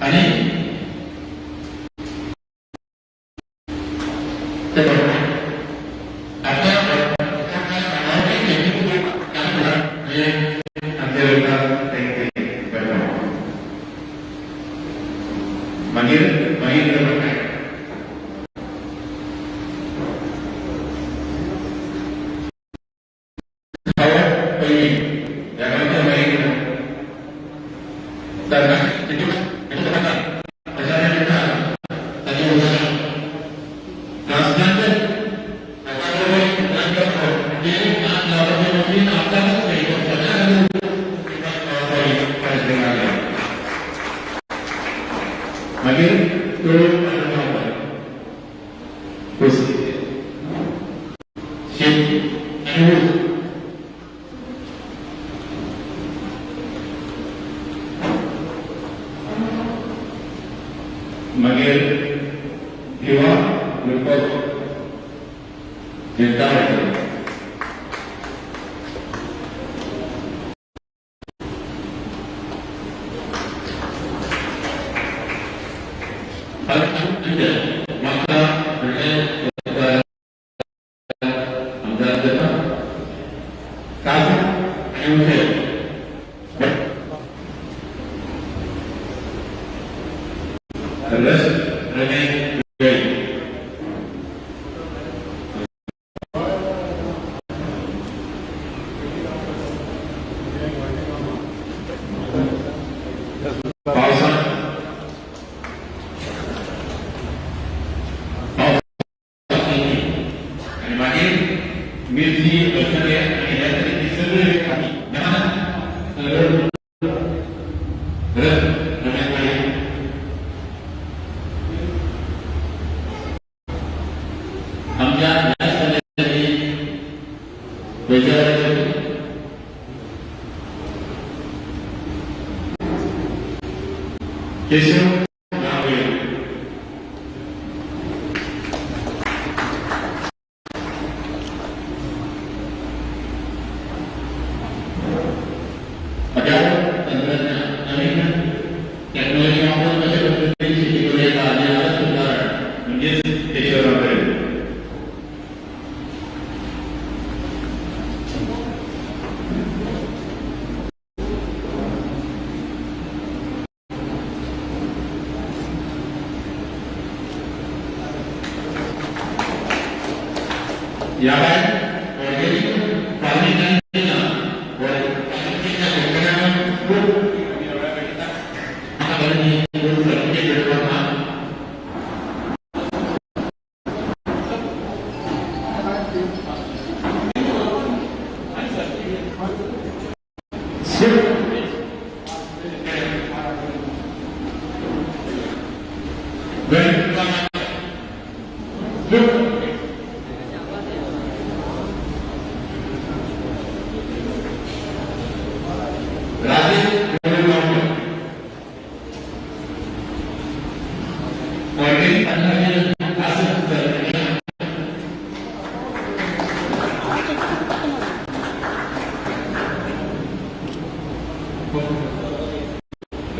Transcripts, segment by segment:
आणि मागीर मागीर मागीर मागीर भिवा ग्रुप जनता मिरची लसण आणि ह्या तरेची सगळे आमच्या केशव टेक्नॉलॉजी वापरून कशा पद्दतीन शेती करूं येता आनी आदर्श उदाहरण म्हणजेच केशवराव वेळीप. या भायर ऑर्गेनिक फार्मिंग ना खूब सर्टिफिकेट ना.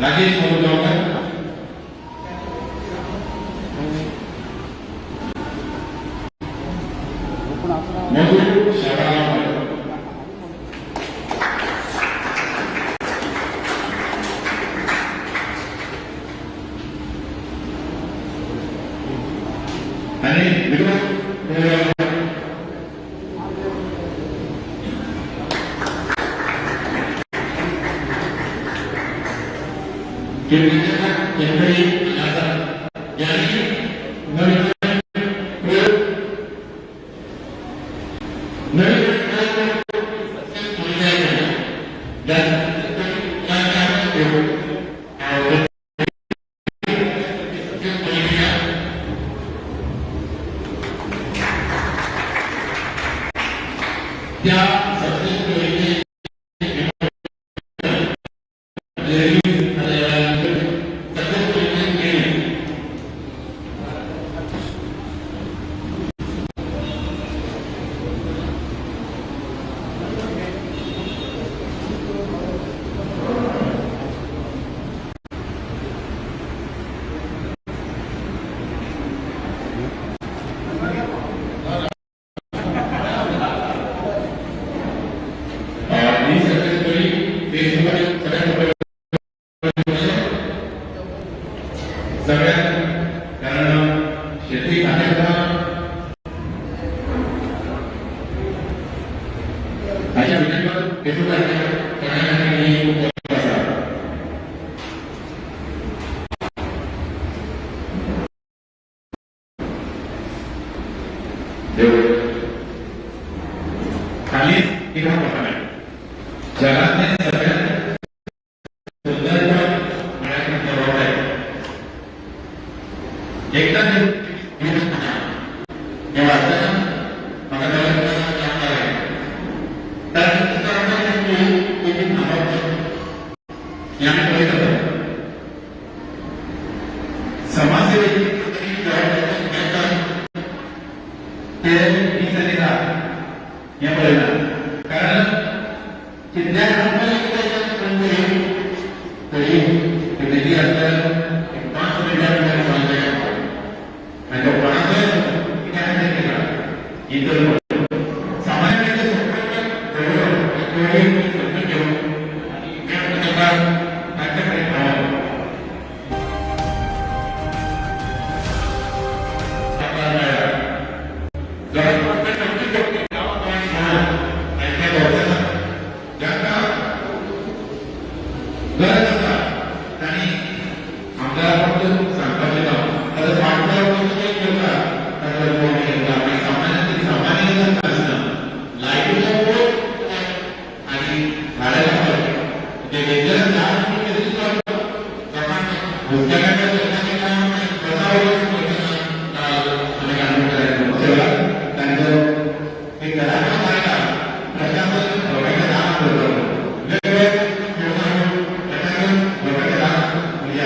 राजेश राजेश मोदगावकर मधु शाळा आणि विनोद त्या सक्सेस स्टोरीचे सक्सेस स्टोरीचे ही सक्सेस स्टोरी फेसबुकाचेर सगळ्यांक सगळ्यांक, कारण शेती खात्याचा हाच्या विचार फेसबुकाचेर सगळ्यांक ही उपलब्ध आसा. देव खाली कितें पडटा, जगातले सगळ्यात सुंदर म्हळ्यार रोड आहे. एकदा ते हे वाचताना म्हाका जाल्यार हे आमी पळयत आसा. समाजसेवेची जबाबदारी ते दीस आनी रात हें पळयना, कारण कितल्या तरी तेजी आसल्यार 5 मिनटां भितर समजलें आनी तो कोणाचोय कित्याक केला ही तर सामान्य समजून घेवन ताका तांचे कडेन पावप. जांकां गरज आसा तांणी आमदाराक फक्त सांगपाचें काम, ताजो पार्टनर कसो करता ताजो फोन करता. आनी सामान्य सामान्य आसना, लायटीचो पोल आनी झाडां लागतात म्हणजे डेंजरस झाड लोकांक हुस्क्या तांचो एक घराचो मेळटा. प्रशासन लोकांच्या दारात करता, वेगवेगळे प्रशासन लोकांच्या दारात म्हणजे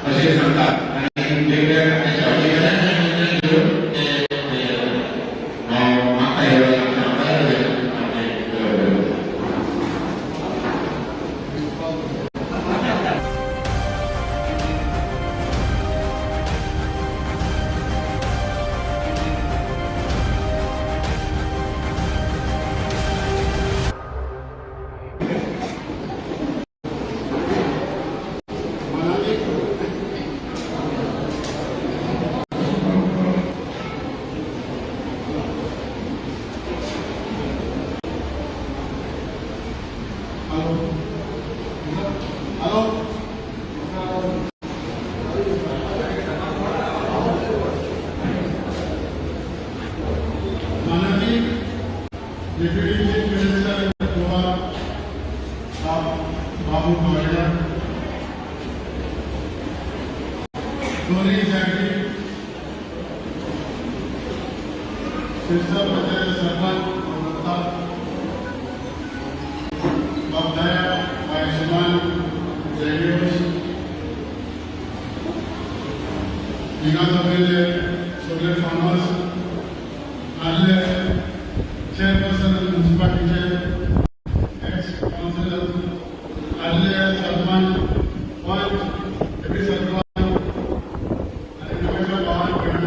अशें सांगतात आनी वेगवेगळ्या अधिकाऱ्यांचे घेवन ते हांव मागता हे आमच्या आमदारा कडेन आमचें. हॅलो हॅलो, माननीय डेप्युटी चीफ मिनिस्टर गोवा बाबू गावडेकर, दोन्ही सायडी सिरसा पंचायत सरपंच प्रवक्ता बाबदाया आयुष्मान जयदेवश, हिंगा जमिल्ले सगळे फार्मर्स, आदले चेअरपर्सन म्युनिसिपालिटीचे, एक्स कावन्सिलर, आदले सरपंच, पंच, एवरी सरपंच आनी नव्याच्या भावान भयण,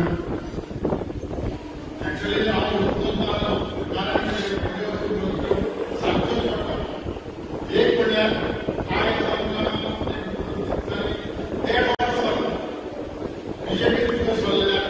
ऍक्च्युली हांव उलयतालो कारण सांगचोच पडटा. एक म्हणल्यार आयज आमकां 1.5 वर्स बीजेपी भितर सरल्या.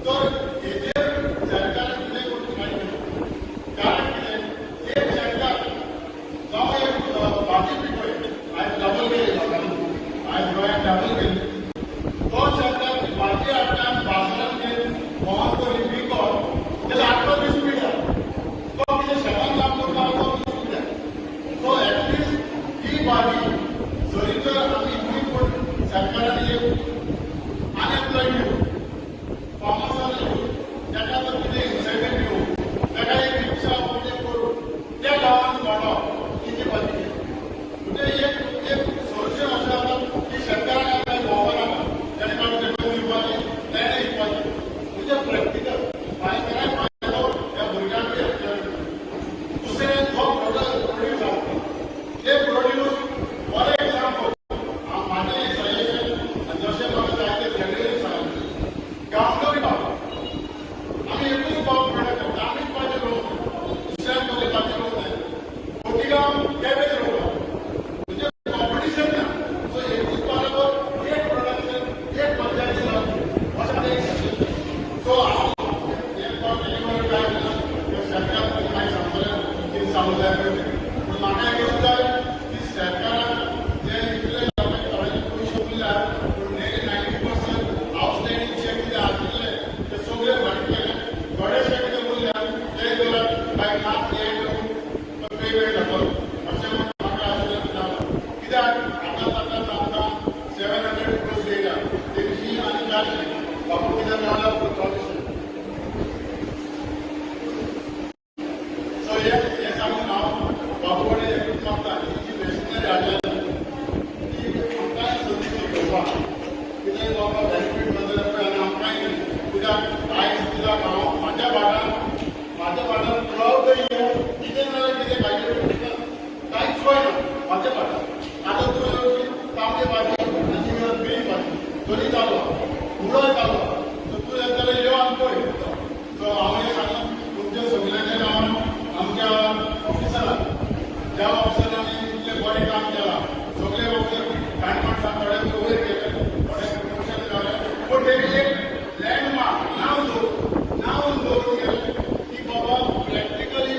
तर हेजेर सरकारान कितें करूंक जाय. कारण कितें, एक शेतकार जावं एक भाजी पिकय, आयज डबल केली लोकांनी, आयज गोंयांत डबल केली, तो शेतकार ती भाजी हाडटा आनी बाजारांत घेवन भोंवन करी विकत जाल्यार 8 दीस पिड्यार तो कितें शेतान काम करता तो दीस पिड्यार. सो एटलिस्ट ही भाजी जरी तर आमी न्हय पूण सरकारान एक अनएम्प्लॉयड दिवं, फार्मर्साक दिवं, ताका जर कितें इन्सेंटीव दिवं, ताका एक रिक्षा कितें करून त्या गांवांत वाडोवप तिची भाजी. म्हणजे एक एक सोल्युशन अशें आसा की शेतकारांक आतां भोंवपाक नाका, तेणें काडून तेका दिवपाचें, तेणें विकपाचें. म्हणजे प्रॅक्टिकल फायद्याक फायदो ह्या भुरग्यांक एम्प्लॉयमेंट. दुसरें जो प्रोडक्ट प्रोड्यूस आसता ते प्रोड्यूस फॉर एक्झाम्पल म्हाजें एक सजेशन, जशें म्हाका जायते जनरली सांगलें, गांवडोरी बाब आमी एकूच बाब प्रोडक्ट करता, आमीच भाजी रोवता, दुसऱ्यान पयलीं भाजी रोवता, खोतीगांव कॅबेज रोवता, म्हणजे कॉम्पिटिशन ना. सो एकूच बरोबर एक प्रोडक्शन एक पंचायती जावची अशें म्हाजें एक सजेशन. सो हांव एक फावट डिलिव्हर काय ना सरकार मागीर सांगतलें कितें सांगूंक जाय पळय तें. पूण म्हाका एकूच जाय की सरकारान जे इतले लोकांक थोड्यांचे पयशे उरल्या पूण 90% आउटस्टँडींग जे कितें आशिल्ले ते सगळे फारीक केले, थोडेशे कितें उरल्या ते जाल्यार बाय लास्ट एंड पेमेंट जातलो अशें म्हाका आशिल्लें. कित्याक आतां आतां आमकां 700 क्रोर्स येयल्या, 300 आनी 400 बापू कितें मेळ्ळा 400. सो हें सांगून हांव बाबू कडेन एकूच मागता, ही जी मशिनरी हाडल्या ती आमकांय संदी घेवपाक कितें बाबा बेनिफीट मेळटलें पळय आनी आमकांय न्ही. कित्याक आयज कित्याक हांव म्हाज्या भाटान थ्रुआउट the year कितें ना जाल्यार कितें भाजी कांयच चोय ना म्हाज्या भाटान. आतां तूं येवची तांबडी भाजी आनी ग्रीन भाजी दोनी चालू, मुळोय चालू, सो तूं येता जाल्यार यो आनी पळय. सो हांव हें सांगलां तुमच्या सगल्यांच्या नांवान आमच्या ऑफिसराक, ज्या ऑफिसरांनी इतलें बरें काम केलां, सगळे ऑफिसर काणकोण थोडे वयर गेले, थोडे प्रमोशन जालें, पूण तेणी एक लँडमार्क नांव दवरून गेलें की बाबा प्रॅक्टिकली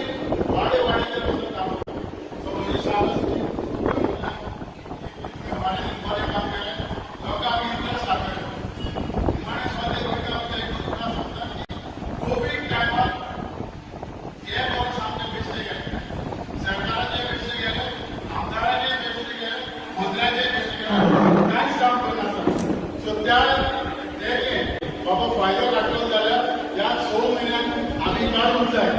वाडे वाड्याचेर वचून काम करता. सो म्हजी शाबासकी वाड्यांनी बरें काम केलें, लोकांक इंट्रस्ट दाखयलो. निमाणें स्वाती आमच्या एकूच तुका सांगता की कोवीड टायमार हे वर्स आमचे बेश्टे गेले, सरकाराचे बेश्टे गेले, आमदाराचे बेश्टे गेले, मंत्र्याचे बेश्टे गेले, कांयच काम करनासता. सो त्या तेणे बाबा फायदो काडलो जाल्यार ह्या 6 म्हयन्यांत आमी काडूंक जाय.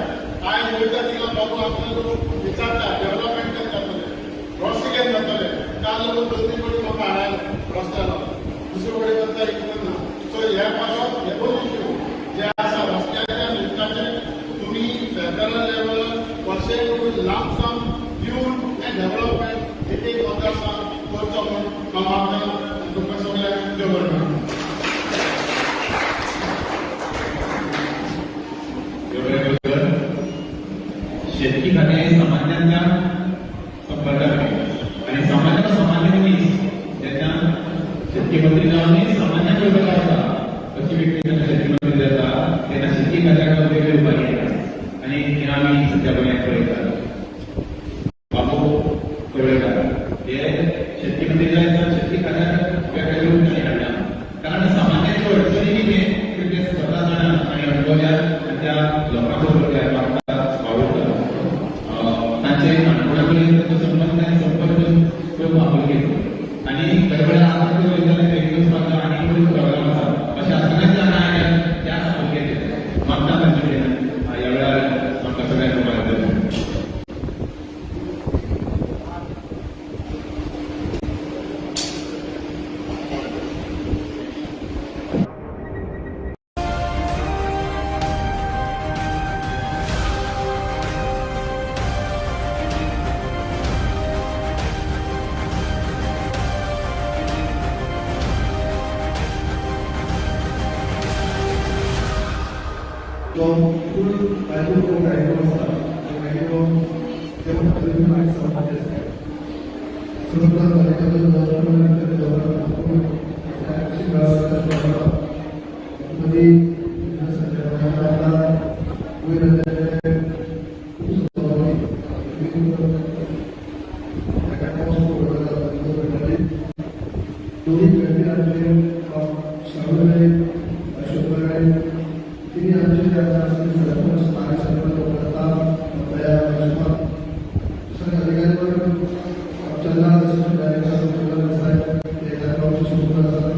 आयज वयता थिंगा बाबू आमकां लोक विचारता डेव्हलपमेंट केन्ना जातलें, रस्ते केन्ना जातले, काल लोक 2-3 कोटी म्हाका हाडायले रस्त्यार, दुसरे कडेन वता इतलें ना. सो हे पासत हे दोन इश्यू जे आसा रस्त्याचे आनी उदकाचे तुमी फेडरल लेवलार वर्से करून लांब दिवन हें डेव्हलपमेंट एक एक मतदारसंघ करचो म्हूण हांव मागता आनी तुमकां सगळ्यांक देव बरें करूं. शेतकी खातें सामान्यांच्या संपर्कात आनी सामान्य सामान्य मनीस जेन्ना शेतकी मंत्री जावन सामान्य बरोबर रावता अशी व्यक्ती जेन्ना शेतकी मंत्री जाता तेन्ना शेतकी खात्याक वेगळे रुपान येता आनी हें आमी सद्या गोंयांत पळयतात. बाबू कवळेकार हे शेतकी मंत्री जायत शेतकी खात्याक वेगळे रूप तांणी हाडला, कारण सामान्याच्यो अडचणी कितें ते स्वता जाणा आनी अणभवल्यात आनी त्या लोकां बरोबर ते वागतात, वावुरतात. तांचे काणकोणा कडेन तांचो संबंद आनी संपर्क खूब आपुलकेचो आनी खरें आतां ते वयताले एक दीस म्हाका आनी कडेन प्रोग्राम आसा अशें आसतना ते हांगा आयल्यात त्याच आपुलकेचे मागता तांचे कडेन ह्या वेळार आमकां सगळ्यांक मार्गदर्शन. जो फूल बायको कार्यक्रम आसा कार्यक्रम अधिकारी तिन्ही आमचे जे आमदार सरपंच स्थानिक सरपंच प्रताप दया लक्ष्मण सगळे अधिकारी वर्ग चंद्रा डायरेक्टर चंद्रा साहेब हे गांवचे सुपूत आसात.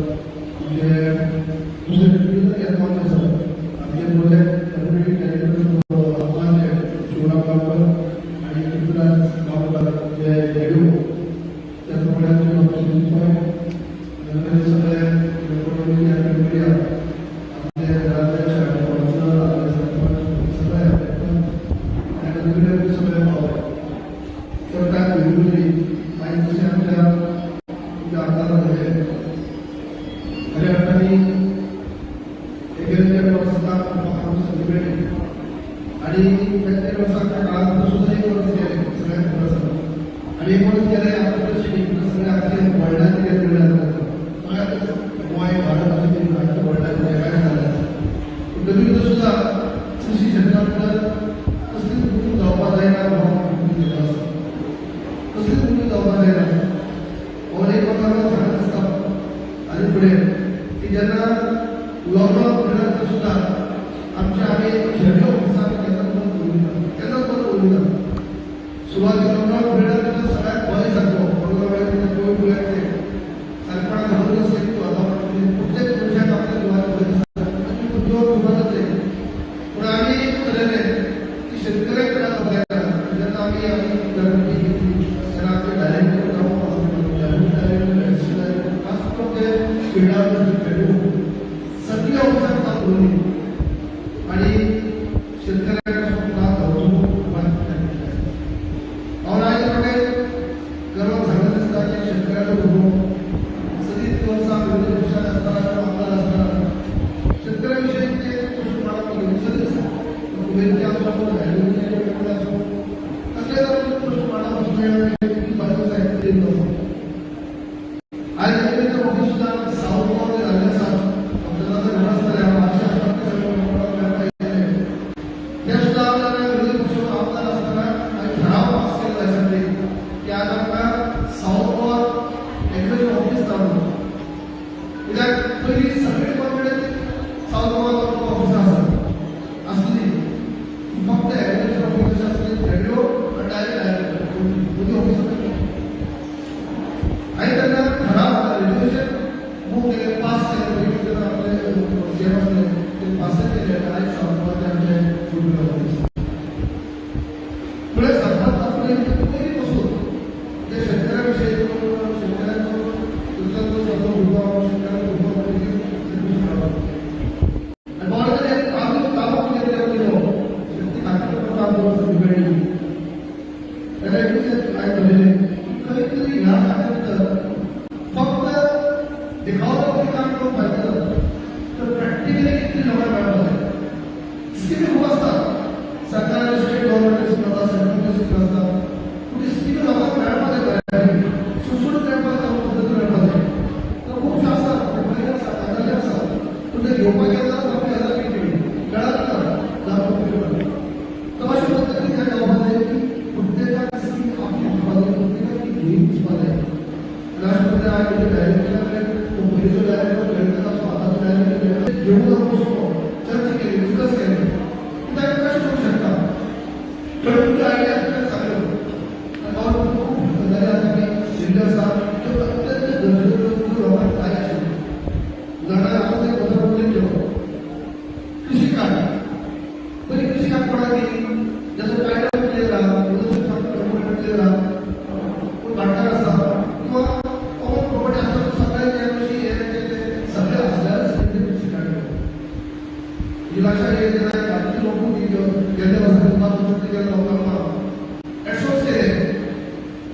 आमचे दुसरे विविध गांवचे आसात. आमचे प्रोजेक्ट कम्युनिटी डायरेक्टर आमचे शिवराम गांवकर आणि पृथ्वीराज गांवकर जे रेडिओ त्याचप्रमाणे आमचे डॉक्टर सुनील पॉय सगळे मीडिया आमचे नगराध्यक्ष आणि कौन्सिलर आपले सरपंच सगळे आणि सगळे पावले. तर काय वेगवेगळी आणि जसे आमच्या आमदार झाले खऱ्या अर्थाने एकेरीच्या वर्षाचा संधी मिळाली आणि त्या वर्षाच्या काळात सुद्धा एक वर्ष गेले सगळ्यात वर्ष आणि एक वर्ष गेले आपल्या सगळे आमचे वडिलांचे गेले सगळ्यात गोंय भारत असे आमच्या वडिलांचे काय झालं पण तरी सुद्धा कृषी क्षेत्रात कसली चूक जावपाक जायना म्हणून आसा कसली चूक जावपाक जायना हो एक प्रकार सांगत आसता. आनी फुडें की जेन्ना लॉकडावन पिरियडांत सुद्धा आमचे आमी झेडे ऑफिसाक केन्नाच बंद दवरिना केन्नाच बंद दवरिना. सुरवातीक लॉकडावन पिरियडांत सुद्धा सगळ्याक भंय सारको कोरोना वेळार कोविड पिरियड ते सारकें कोणाक खबर नासलें की आतां प्रत्येक मनशाक आपल्या जिवाक भंय दिसता जिवाक खबर नासलें. पूण आमी ठरयलें की शेतकऱ्याक त्रास जावपाक जायना. जेन्ना आमी आमी मिटींग घेतली तेन्ना आमचे डायरेक्टर डायरेक्टर डायरेक्टर खास करून ते फिल्डार सगळे ऑफिसांक काम दवरली आणि शेतकऱ्यांक कसो त्रास जावचो हांव आयज म्हाका गर्वान सांगत दिसता की शेतकऱ्याचो भुरगो सदींच वर्सां विरोधी पक्षात आसतना किंवा आमदार आसतना शेतकऱ्या विशयी ते प्रश्न मांडप सदींच कुबेरचे आसूं हायवेचे आसूं कसले प्रश्न मांडप आसूं साहेब. आयज एग्रीकल्चर ऑफिस सुद्धा साऊथ गोवा जाल्लें आसा. आमच्या घर आसतलें म्हापशें आसतना ते सुद्धा आमदार विरोधी पक्ष आमदार आसतना आमी ठराव पास केल्लो असेंब्लीत की आज आमकां साऊथ गोवा एग्रीकल्चर ऑफिस जावं. कित्याक पयलीं सगळे डिपार्टमेंट साऊथ गोवा ऑफिसां आसात आसली फक्त एग्रीकल्चर ऑफिस कशें आसलें रेडिओ आनी डायरेक्ट डायरेक्टर दोन्ही ऑफिसां. आनी तेन्ना ठराव रेजोल्युशन मूव केले पास केले पयलीं तेन्ना आपले सीएम आसले ते पास केले आयज साऊथ गोवाचे आमचे फूड ऑफिस. फुडें सांगपाक तात्पर्य पयलीं पसून जे शेतकऱ्या विशयी शेतकऱ्यांचो तुमचो सगळो भुरगो शेतकऱ्यांचो भुरगो आनी बाबा काम काम कितें केलो शेती खातीर काम करून संदी मेळ्ळी तेन्ना एक हांवें धरलें खंय तरी ह्या खात्या भितर फक्त देखावो तरी काम करून फायदो जाता तर प्रॅक्टिकली कितली लोकांक मेळपाक जाय. स्किमी खूब आसतात सरकार स्टेट गव्हर्नमेंट स्कीम आसता सेंट्रल स्कीम आसता पूण ती स्किमी लोकांक मेळपाक जाय बऱ्यापैकी सुटसुटीत मेळपाक जाय पद्दतीन मेळपाक जाय. तर खुबश्यो आसतात बरें आसा गजाली आसा पूण ते घेवपाक गेले जाल्यार सामकी गजाल मेळटली मेळत ना जावं तर अशे पद्दतीन काय जावपाक जाय की प्रत्येकाक स्कीम आपली दिसपाक जाय प्रत्येकाक ती घेवन दिसपाक जाय. आनी अशें पद्दतीन हांवें डायरेक्टरा कडेन पयलींचो डायरेक्टर डायरेक्टर आसो आतांचो डायरेक्टर घेवन बसलो चर्चा केली डिस्कस केली की ताका कशें करूंक शकता थोड्यो तुमच्यो आयडिया आसल्यार सांगल्यो. आनी हांव खूब गजाली आसा की दिल्ल्यो आसा त्यो अत्यंत गरजेच्यो त्यो लोकांक जाय आशिल्ल्यो. उदाहरणार्थ आतां एक गजाल उल्लेख केलो कृषी कार्ड. पयलीं कृषी कार्ड कोणाक दी जाचो टायटल क्लियर आहा डॉक्युमेंट क्लियर आहा कोण भाटकार आसा किंवा कॉमन प्रॉपर्टी आसता तो सगळ्यांचे कृषी हे ते सगळे आसल्यारच तेंचे कृषी कार्ड मेळटा. ही लक्षात घेत जेन्ना काजूची लोक गेल्ल्या वर्सा 5 वर्सां गेले लोकांक एडसोर्स केले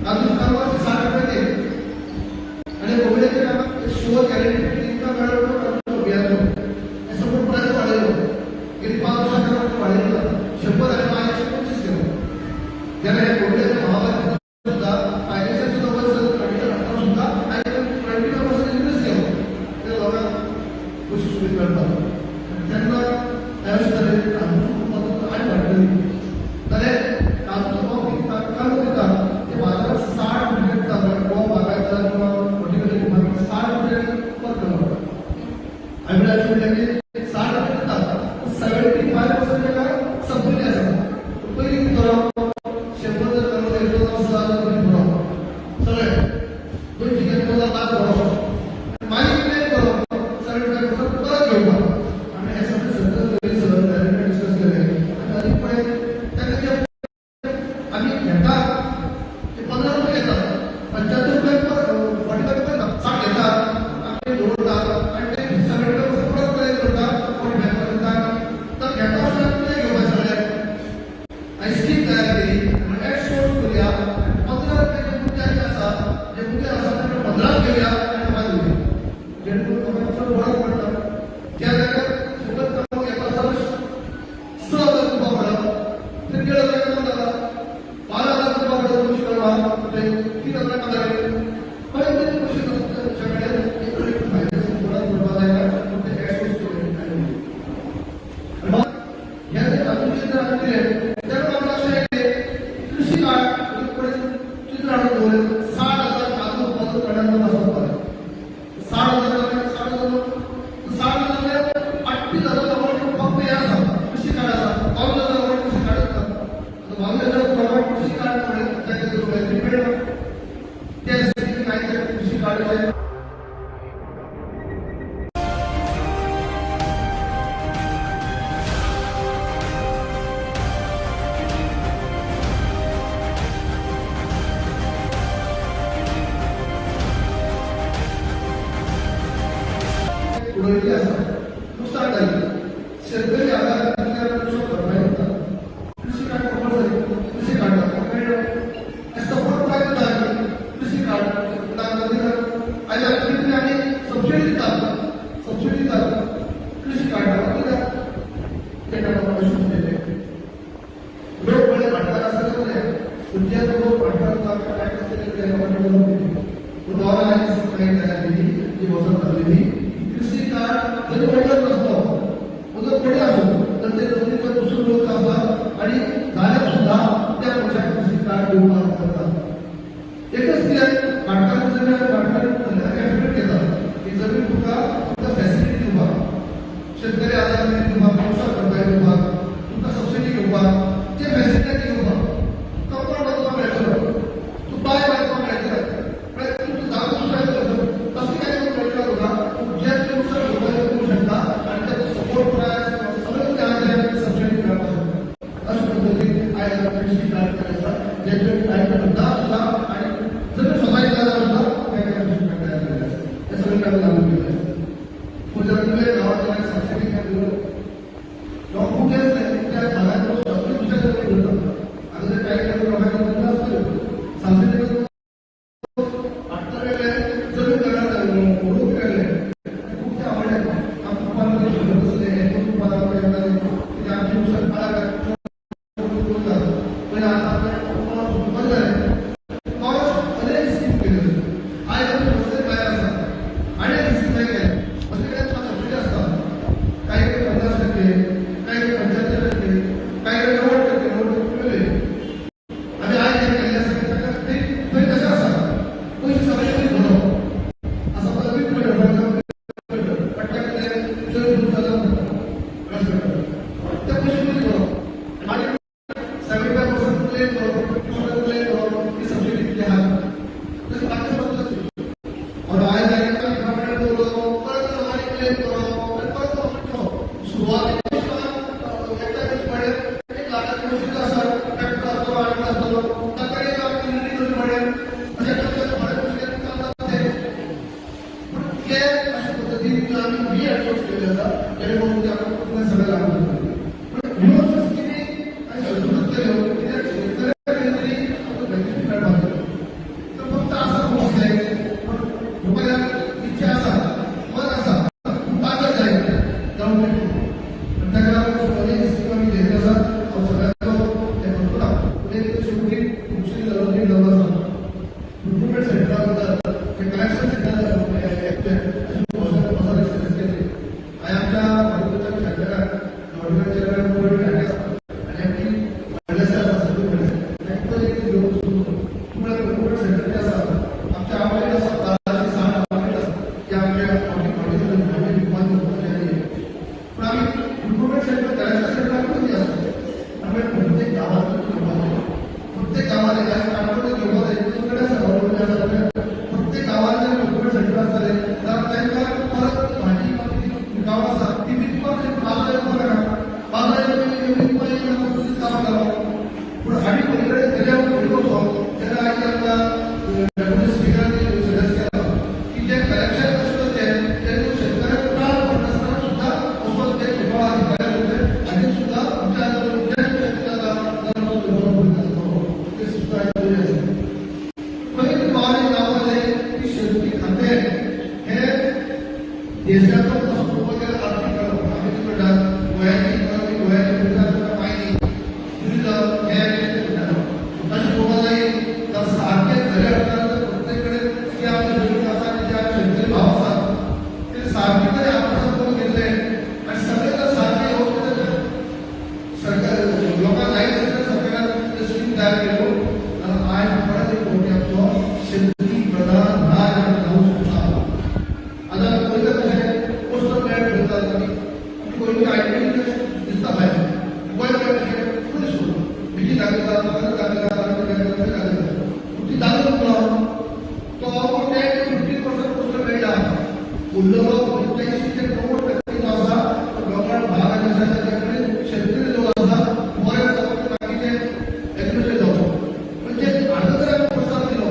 काजूची कारभार 60 रुपया ते आनी कोविडाच्या काळात शुअर गॅरंटी इतका मेळ्ळो काजूचो बियांचो हे सपोर्ट प्रायस वाडयलो गेली 5 वर्सां वाडयलो 100 आनी 125 केलो. जेन्ना हे कोविडाच्या महामारी सुद्धा फायनान्शियल सुद्धा वयर सरत कंडिशन आसतना सुद्धा आनी 25% इन्क्रीज केलो ते लोकांक कशी सुविधा मेळपाक तेन्ना अशें तरेन काजूचो उत्पादन आनी वाडटली जाल्यार काजूचो भाव कितें दिता ते बाजारात 60 रुपया दिता गोवा बागायतदार किंवा हॉर्टिकल्चर डिपार्टमेंट 60 रुपया पर किलो. आमी अशें म्हणलें की 60 रुपया कार्ड म्हणल्यार मेळना ते स्कीम काय कृषी कार्डाचे उडयल्ली आसा नुकसान जालें शेतकरी आधार नुकसान भरपाई दिता कृषी कार्ड कंपल्सरी कृषी कार्ड मेळ्ळो सपोर्ट प्रायस दिता कृषी कार्ड आयज कितले आमी सबसिडी दितात सबसिडी दितात कृषी कार्डाक कित्याक ते अशें म्हणलें लोक बरे भाटकार आसतले बरे खंयचे लोक भाटकार काय आसतले तयार केली ती वसत जाल्ली कृषी कार्ड जरी वडल नसलो उदक पडे आसूं तर ते जमनीचो दुसरो लोक आसा आनी जाल्यार सुद्दां त्या मनशाक कृषी कार्ड दिवपाक जाता. एकच कित्याक भाटकार जमीन भाटकार एफिडेवीट घेता ही जमीन तुका तुका फॅसिलिटी दिवपाक शेतकरी आधार दिवपाक नुकसान भरपाई दिवपाक तुका सबसिडी घेवपाक ते फॅसिलिटी घेवपाक कंपाउंड बांदपाक मेळटलो तूं बाय बांदपाक मेळटलो तुमचो जागो दुसऱ्या तसली काय मेळटलो तुका जे नुकसान भरपाई करूंक शकता आनी ताचो सपोर्ट प्रायस सगळें कितें आसा तें सबसिडी मेळपाक शकता. अशे पद्दतीन आयज आमी कृषी कार्ड केलें आसा जेचे टायटल ना सुद्दां आनी जमीन स्वताची जाल्यार सुद्दां तांकां कृषी कार्ड तयार केलें आसा हें सगळें आमी लागू केलें आसा. पूण जर तुवें गांवांतल्यान सबसिडी काय दिलो लोक खूब त्या भागांत सगळें दुसऱ्या कडेन करता आतां ते टायटल लोकांक आसतल्यो सबसिडी हाडटा वेगळे जमीन करणार उडोवंक वेगळे खूब ते आवडले आमकां कुपान खबर आसलें हें करून कुपान येतालें कित्याक आमचें नुकसान पाळाक पयलीं आतां आपलें कुपान सुटपाक जालें तोच अनेक स्कीम केल्यो आयज आमी कसले भायर आसा आनी एक स्कीम काय केल्या कसले कडेन सबसिडी आसता कांय कडेन 50%, कांय कडेन 75%, कांय कडेन 90%, 90% मेळ्ळे. आमी आयज जें केल्लें आसा ताका थंय थंय तशें आसा पयशे सगळे पयशे भरप आसा पळय वीक मेळटा पट्टा कितें चड जाता ते पयशे पयलीं भरप मागीर 75% क्लेम करप 50% क्लेम करप ही सबसिडी कितली आहा तशें बाकी पद्दत और आयज डिपार्टमेंट दवरलो परत आनी क्लेम करप आनी परत सुरवातीक एकट्या पडलें 1 लाखाची मशीन आसा ट्रॅक्टर आसतलो आनी आसतलो ताका एक लाख रिन्यू करचें पडलें अशें थोडे पयशे चलतात ते पूण ते अशे पद्दतीन आमी ही एप्रोच केल्ली आसा जेणे करून ते आमकां सगळें लागू जातलें. पूण ह्यो ज्यो स्किमी आमी अधिकृत केल्यो कित्याक शेतकऱ्याक खंय तरी आमकां बेनिफीट मेळपाक जाय. तर फक्त आसा पळोवंक जाय पूण लोकांक इच्छा आसा मन आसा पूण ताकद जाय जावंक आनी ताका लागून अनेक स्कीम आमी घेतली आसा. हांव सगळ्यांचो हें करचो ना पूण एक शेवटी खुबशी जाल्लो आसा प्रोक्युरमेंट सेंटरा बद्दल जे कलेक्शन सेंटर अशें केले हांवें आमच्या हॉर्टिकल्चर सेंटराक हॉर्टिकल्चरान पळय आसा आनी आमची व्हडलेशे आसा सगळें व्हडलें तांकां एक घेवन तुमकां प्रोक्युरमेंट सेंटर जे आसा आमच्या आवलेट आसा 1260 आवलेट आसा ते आमच्या हॉर्टिकल्चर विकपाक पूण आमी प्रोक्युरमेंट सेंटर कलेक्शन सेंटर कमी आसा आमी प्रत्येक गांवांत घेवपाक जाय प्रत्येक गांवांनी आयज काणकोण घेवपाक जाय कडेन आसा गव्हर्मेंट आसा प्रत्येक गांवांत जर प्रोक्युरमेंट सेंटर आसतलें जाल्यार तांकां परत भाजी पिकावळ आसा ती विकपाक बाजारात येवपाक नाका बाजारात विकपाक येयना कामां करप पूण आमी पलीकडे दर्या फुडें वचोन तेन्ना आयज आमकां डेप्युटी स्पिकरांनी सजेस्ट केला की जे कलेक्शन कशें करचें तेन्ना शेतकऱ्यांक त्रास पडनासतना सुद्दां वचोन ते घेवपाक अधिकारी करचे आनी सुद्दां आमच्या जे शेती जाता जाल्यार ते सुद्दां आयज बरें आसा. खंय गांवांनी जावपाक जाय की शेतकी खातें हें देशाचो कसो पळोवपाक गेल्यार आर्थीक करप आमी कितें म्हणटात गोंयाची इकॉनॉमी गोंयाची मायनिंग टुरिजम हें कितें म्हणटात तशें पळोवपाक जाय तर सारकें खऱ्या अर्थान प्रत्येक कडेन जे आमचे जमीन आसा आनी जे आमचे शेतकरी भाव आसात ते सारके तरी आत्मसात करून घेतले आनी सगळे जर सारके व्यवस्थीत सरकार लोकांक जाय तशें सरकारान ते स्कीम तयार केल्यो जाल्यार आयज परत एक फावटी आमचो शेतकी प्रधान राज आमी जावंक शकता. आतां आमी पळयता कशें कोस्टल लँड करतात आमी आमी गोंयची आयडेंटिटी दिसता भायर गोंय कशें फूल बिजी दाखयता लोकांक दाखयता. ती तांदूळ तो 10 to 15% पुस्तक मेळटा, उरलेलो 85 ते 90% जो आसा तो दोंगराळ भाग आसा, ताच्या कडेन शेतकरी लोक आसा, फॉरेस्ट बाकीचे एग्रीकल्चर जावचो. म्हणजे हांगा जर आमी प्रोत्साहन दिलो,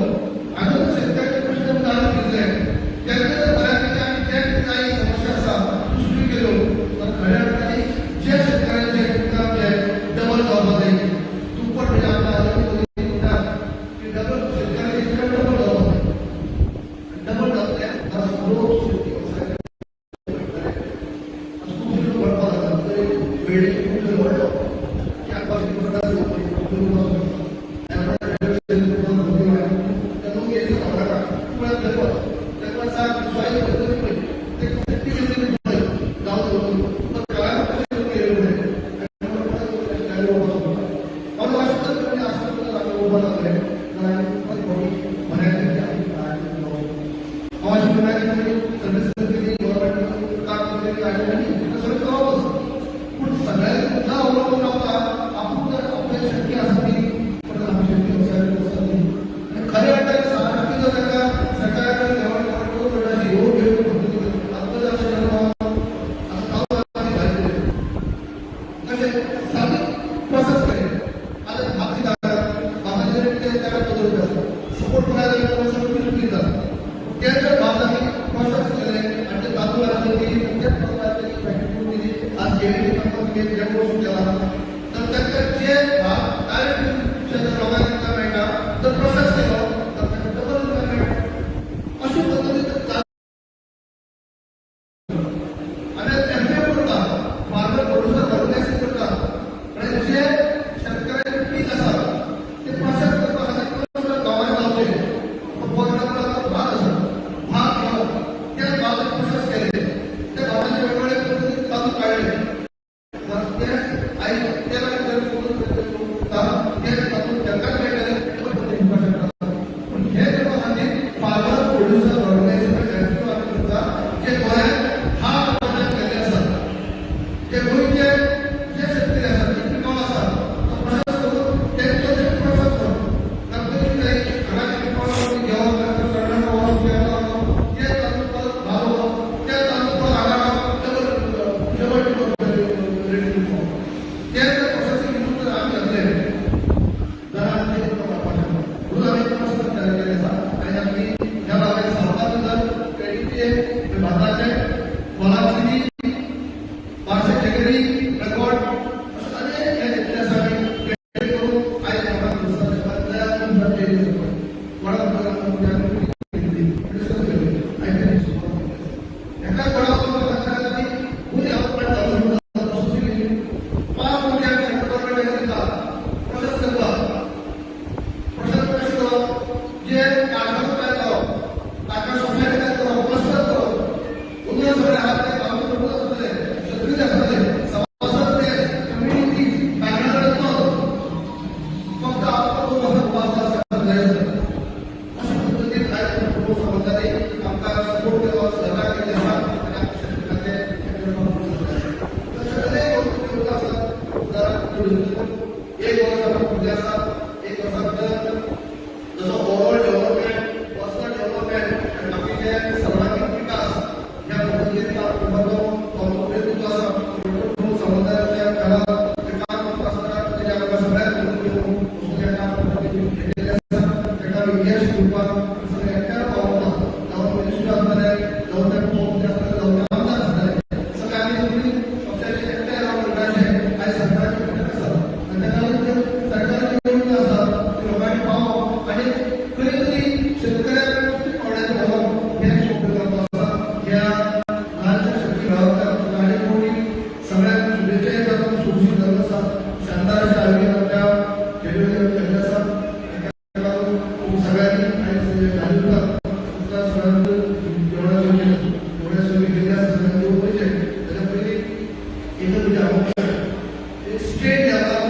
हांगा जर शेतकऱ्याचे प्रश्न जाणून घेतले, तेन्ना जर बऱ्यापैकी आमी जे कांय समस्या आसा दुसरी केल्यो तर खऱ्या अर्थाने जे शेतकऱ्यांचे इन्कम जे डबल जावपाक जाय, दुप्पट, म्हणजे आमकां म्हणटा की डबल शेतकऱ्यांचे इन्कम डबल जावपाक जाय. डबल जातले लोक शेती वेवसाय खूब लोक वळपाक लागला. वेळेची खूब व्हडलो की आमकां सर्वीस केली, गव्हर्नमेंट काम केली आणि सगळं करावंच. पूण सगळ्यांनी न अवलंबून रावता आपूण जर आपल्या शक्य आसा ती पण आमी शेती वेवसाय प्रोत्साहन दिली आनी खऱ्या अर्थाने 6% जर ताका सरकारा कडेन देवाण घेवाण करूंक मेळटा, योग्य योग्य पद्दतीन आतां जर अशें जालें, आतां तांदूळ भायर दिले कशें सादी प्रोसेस केले. आतां भात दिता, भाताचे रेट ताका 14 रुपया आसा, सपोर्ट करायला जाल्यार 25 रुपया दिता. ते जर भात आमी प्रोसेस केले आनी ते तांदूळ आसले ती त्या तांदळाची फॅक्टरी करून दिली, आज जेणें जे वचून केला तर तांकां जे भात डायरेक्ट लोकांक तांकां मेळटा, जर प्रोसेस केलो तर ताका डबल रुपया मेळटा. अशे पद्दतीन आमी एफए करता, फार्मर प्रोड्युसर ऑर्गनायझेशन करता आनी जे शेतकऱ्याचे पीक आसा ते प्रोसेस करपा खातीर गांवांनी जावचे. फॉर एक्झाम्पल, आतां भात आसा, भात घेवप, त्या भात प्रोसेस केले, त्या भाताचे वेगवेगळे पद्दतीन तांदूळ काडले तर ते आयज ते ते तातूंत तांकांच मेळटले, दिवपाक शकता. पूण हे करपा खातीर फार्मर प्रोड्युसर ऑर्गनायझेशन एफपीओ आमी करता, जे गोंयांत हात प्रोजेक्ट केल्ले आसात, जे गोंयचे जे शेतकरी आसात, जे पिकावळ आसा तो प्रोसेस करून तेंचो ते प्रोसेस करून तांकां हांगा पिकावळ घेवप, कर्नाटक वचप, केरला वचप, ते तांदूळ परत भाव वचप, ते तांदूळ परत हांगा डबल डबल रेट दिवप, ते जर प्रोसेसींग हितून जर आमी घातले जाल्यार आमचें इन्कम वाडपाक शकता. म्हणून आमी प्रोसेस तयार केल्ले आसा आनी आमी ह्या भागांत सावथा भितर क्रेडीचे, भाताचे, फळाची, बारशे केटेगरी रेकॉर्ड अशें अनेक हे घेतले आसा. आमी क्रेडीट करून आयज लोकांक प्रोत्साहन दिवपाक तयार कोणाक डिस्कस केले आनी हेका कोणाक आमी फूल डेव्हलपमेंट जावं प्रोसेसींग 5 रुपया सेंट्रल गव्हर्नमेंट दिता प्रोसेस करपाक. प्रोसेस कशें करप? जे कारखानो तयार करप, ताका सोसायटी तयार करप, क्लस्टर करप. उरले सगळे आहात ते गांवचे लोकूच आसतले, शेतकरी आसतले, सभासद ते कम्युनिटी कारखान्या कडेन फक्त आपलो वचत 5 5 जाय आसता. अशा पद्दतीन आयज प्रभू सावंतांनी आमकां सपोर्ट केलो, सहकार केल्ले आसा आनी आमच्या शेतकऱ्यांचे तशें अनेक गोष्टी आसात. एक वर्स आमकां फुडलें आसा, एक वर्सा भितर जसो ओवरऑल डेव्हलपमेंट, पर्सनल डेव्हलपमेंट आनी बाकीचे सर्वांगीण विकास ह्या पद्दतीन काम करपाचो तो प्रयत्न जो आसा, प्रभू सावंताच्या खाला ते काम करता आसतना तेजें आमकां सगळ्यांक घेवन वचून हें काम घेतिल्लें आसा. ताका आमी यश दिवपाक सगळें एकठांय पावता, जावं मिनिस्टर आसतले, जावं ते मुख्यमंत्री आसतले, जावं ते आमदार आसतले, सगळे आमी सगळीं पक्षाचे एकठांय रावन करपाचें आयज सरकाराचें घटक आसा. आनी ताका लागून ते सरकाराची येवजण आसा ती लोकांनी पावप आनी खंय तरी शेतकऱ्यांक पावण्याचें व्हरप हें शोभ्य करपा आसा. ह्या ल्हानशा शेतकी गांवांतल्या आनी कोणी सगळ्यांक शुभेच्छा येतात. सोबशी जाल्लो आसा, शानदार अशें आयोजन आमच्या केल्लें आसा. ताका लागून खूब सगळ्यांनी आयज घालून सगळ्यांक जेवणाची जेवणाची केल्ली आसा. सगळ्यांनी जेवपाचें. ताच्या पयलीं एकच म्हणजे अपेक्षा, एक स्टेट लेवलाचो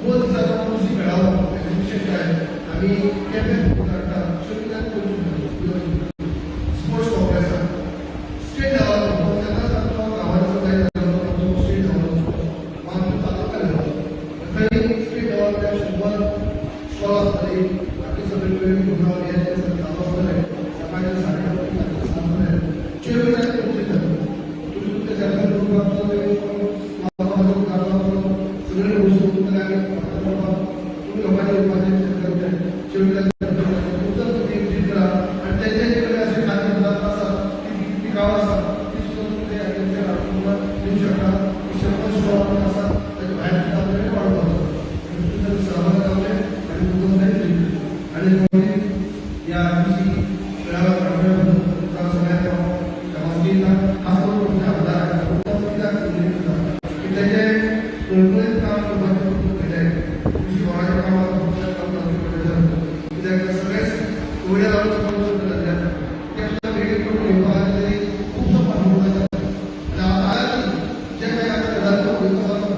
दोन दिसाचो कृषी मेळावो, एक्झिबिशन काय आमी केपें हाडटा, स्पोर्ट्स कॉम्प्लेक्सात स्टेट लेवलाचो. तेन्नाच आमचो गांवांचो काय जालो, आमचो स्टेट लेवलाचो, आमचो तालुका लेवल, थंय स्टेट लेवल 100 कळकळीन काम करपाचें खूब केलें. तुमची घराच्या कामाक खूबशें काम जालें, कित्याक सगळेच वयल्या रावन सुद्दां जाल्ल्यान ते सुद्दां बेगीन करून घेवपा खातीर तरी खुबसो फाटपुरवण जाता. आनी आतां जे काही आतां गजाली उलयता.